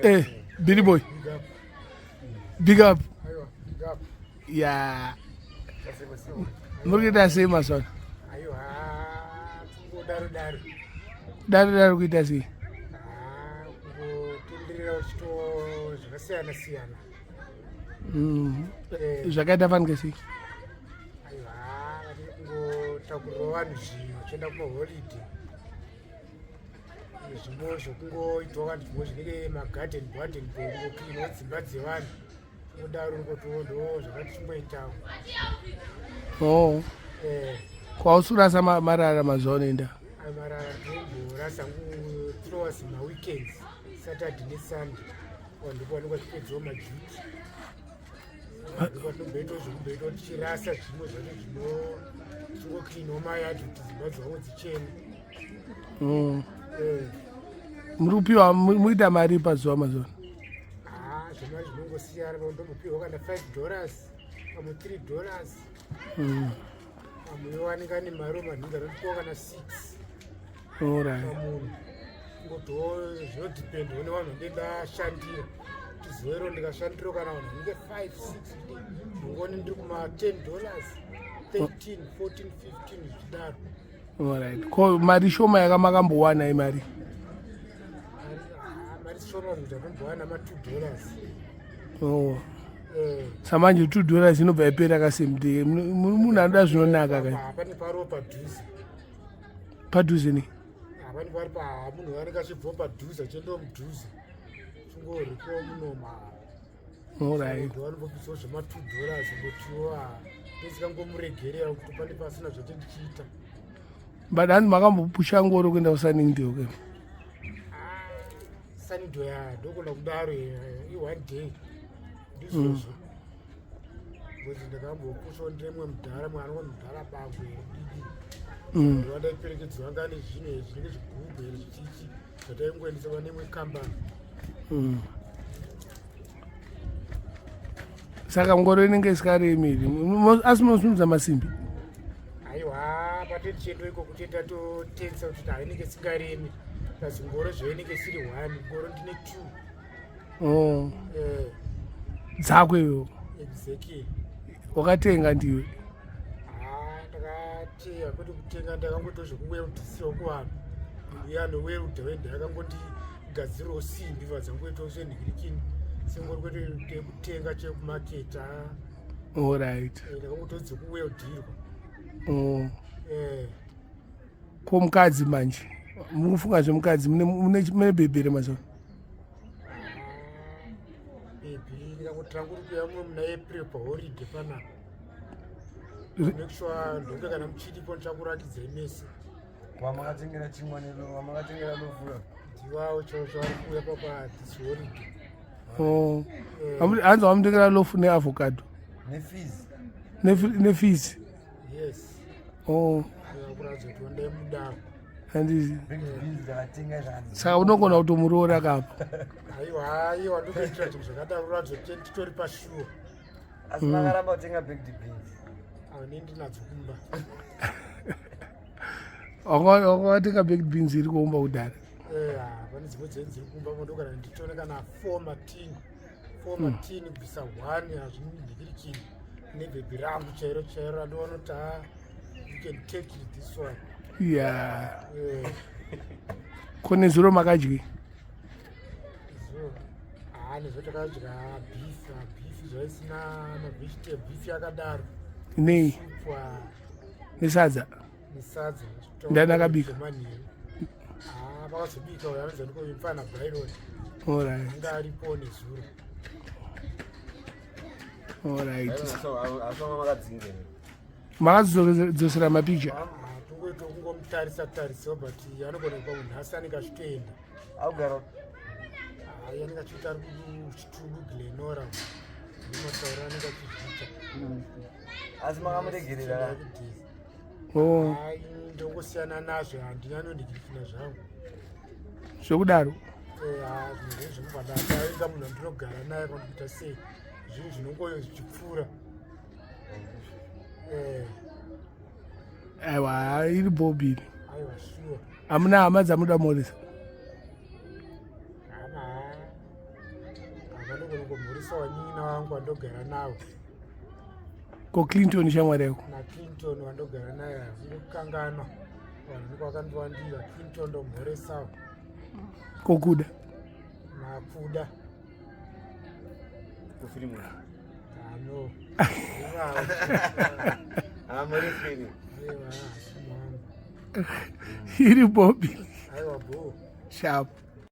Eh, Billy Boy. Big up. Yeah. Muri kuita sei mazuva ano? Daro daro kuita sei? Zvakasiyana siyana. Eh. Zvakaita fanike sei? Aiwa, kungotakurira vanhu zvinhu vachienda kumaholiday. Zvimwe zvokungoitwa vanhu zvimwe zvinenge magarden garden kungoklinwa dzimba dzevanhu kudaro ngotiwo ndo zvakati chimboitawo. Oh. Eh. Kwausi kurasa marara mazuva unoenda? Marara ndomborasa ngu throwas maweekends Saturday neSunday ndipo vanenge vachipedzawo maduty ndipatomboita zvekumboita tichirasa zvimwe zvacho zvino tingocleanawo mayadi kuti dzimba dzavo dzichene. Eh. Muri kupiwa muita mari pazuva mazuva? Ah, zvemari zvinongosiyana, pamwe ndombopiwa kana $5, pamwe $3. Pamwe wanenge ane mari maningi anopiwa kana 6 pamunhu. Ngotiwo zvinodhipendawo nevanhu vanenge ndashandira. Kuti zuva iro ndikashandirawo kana vanhu vanenge 5 6, ndongoni ndiri kuma $10, 13, 14, 15 zvidaro. Alright. Ko mari shoma yakamakambowana imari? Mari shoma kuti ndatombowana ma $2. Oh. Eh. Samanje $2 inobva yapera kasemde. Munhu anoda zvinonaka ka. Pane paro padhuze. Padhuze ne? Pane pari pa munhu anenge achibva padhuze achienda mudhuze. Chingoripo munoma. Alright. Vanobvisa zvema $2 ngotiwo ndisingangomuregerera kuti pane pasina zvati ndichiita. But hanzi makambopusha ngoro kuenda kuSunningdale ke? Sunningdale ya ndokona kudaro i-one day ndizvozvo. Ngozi ndakambopushawo ndimwe mudhara mwana wemudhara bangwe didi. Ndovandaiperekedzwa anga ane zvinhu izvi zvinenge zvigubhu here zvichichi zvataingoendesa pane imwe kambani. Saka ngoro inenge isikaremi, asi munosimudza masimbi? Aiwa, patetichendo iko kuti tatotensa kuti hainenge isingaremi, plus ngoro zvainenge isiri one, ngoro ndine two. Oh. Eh. Dzako iwewo? Exactly. Wakatenga ndiwe? Ah, ndakatenga, kwete kutenga, ndakangoita zvekuweldisiwa kuvanhu. Mbuya nowelda wenda yakangondigadzirawo simbi vadzangoitawo senhirikini sengori, kwete kutenga chekumaketa. Alright. Ndakangoita dzekuweldhirwa. Oh. Eh. Ko mukadzi manje? Muri kufunga zvemukadzi, mune bhebhi here mazuva? Bhebhi ndikangoti rangu rikuya mumwe muna April paholiday panapa. Make sure ndonge kana muchiripo ndichakurakidzai mese. Wamakatengera chingwa wamakatengera lovula. Ndiwawo chavo chavari kuuya papa this holiday. Oh. Eh. Hanzi wamutengera lofu neavocado. Nefees. Nefees. Yes. Oh. Kuratidza kuti wandai mudaro. Handizi. Baked beans ndakatenga zvakanzi. Saka unogona kutomuroora kapa. Aiwa, aiwa, ndokuitira zvinhu zvakadaro kuratidza kuti titori pashuwa. Asi makaramba kutenga baked beans. Aine ndinadzo kumba. Wakatenga baked beans iri kuomba kudhara. Eh, pane dzimwe dzenyu dziri kumba mondo kana nditone kana 4 matini. 4 matini kubvisa 1 hazvinhikirikini. Nebhebhi rangu chairo chairo randiona kuti ah, you can take it this one. Yeah. Eh. Ko nezuro makadyi? Nezuro. Ah, nezuro takadya beef, beef zvaisina mavegetable, beef yakadaro. Nei? Soup, ah, Nesadza. Nesadza. Ndani akabika? Manheru. Ah, vakazobika uyo anonzi ndiko mfana Byron. Alright. Anga aripo nezuro. Alright. Asi wanga makadzinga here? Makazodzosera mapicha? Tungoita kungomutarisa tarisawo, but anogona kupa munhu nhasi anenge achitoenda. Augara. Hai, anenge achiita ari kuchitubu Glenora. Ndinotaura anenge achizviita. Asi makamuregerera? Oh. Hai, ndongosiyana nazvo, handina anondigirikina zvangu. Zvekudaro. Eh, ah, zvinhu zvemubva ndainga munhu andinogara naye kana kuita sei, zvinhu zvinongoyo zvichipfuura. Eh. Aiwa, iri bhobhiri. Aiwa, sure. Hamuna hama dzamuda moresa? Hama. Ndogona kumhorisa wanyin'ina wangu wandogara nawo. Ko Clinton shamwari yako? NaClinton wandogara naye hazvinokanganwa. Vanhu ndiko vakandiwandira. Clinton ndomhoresawo. Kokuda? Makuda. Kufirimu. Ano. Hamurisiri. Aiwa, hasimu wangu. Iri bobi. Aiwa, bho. Sharp.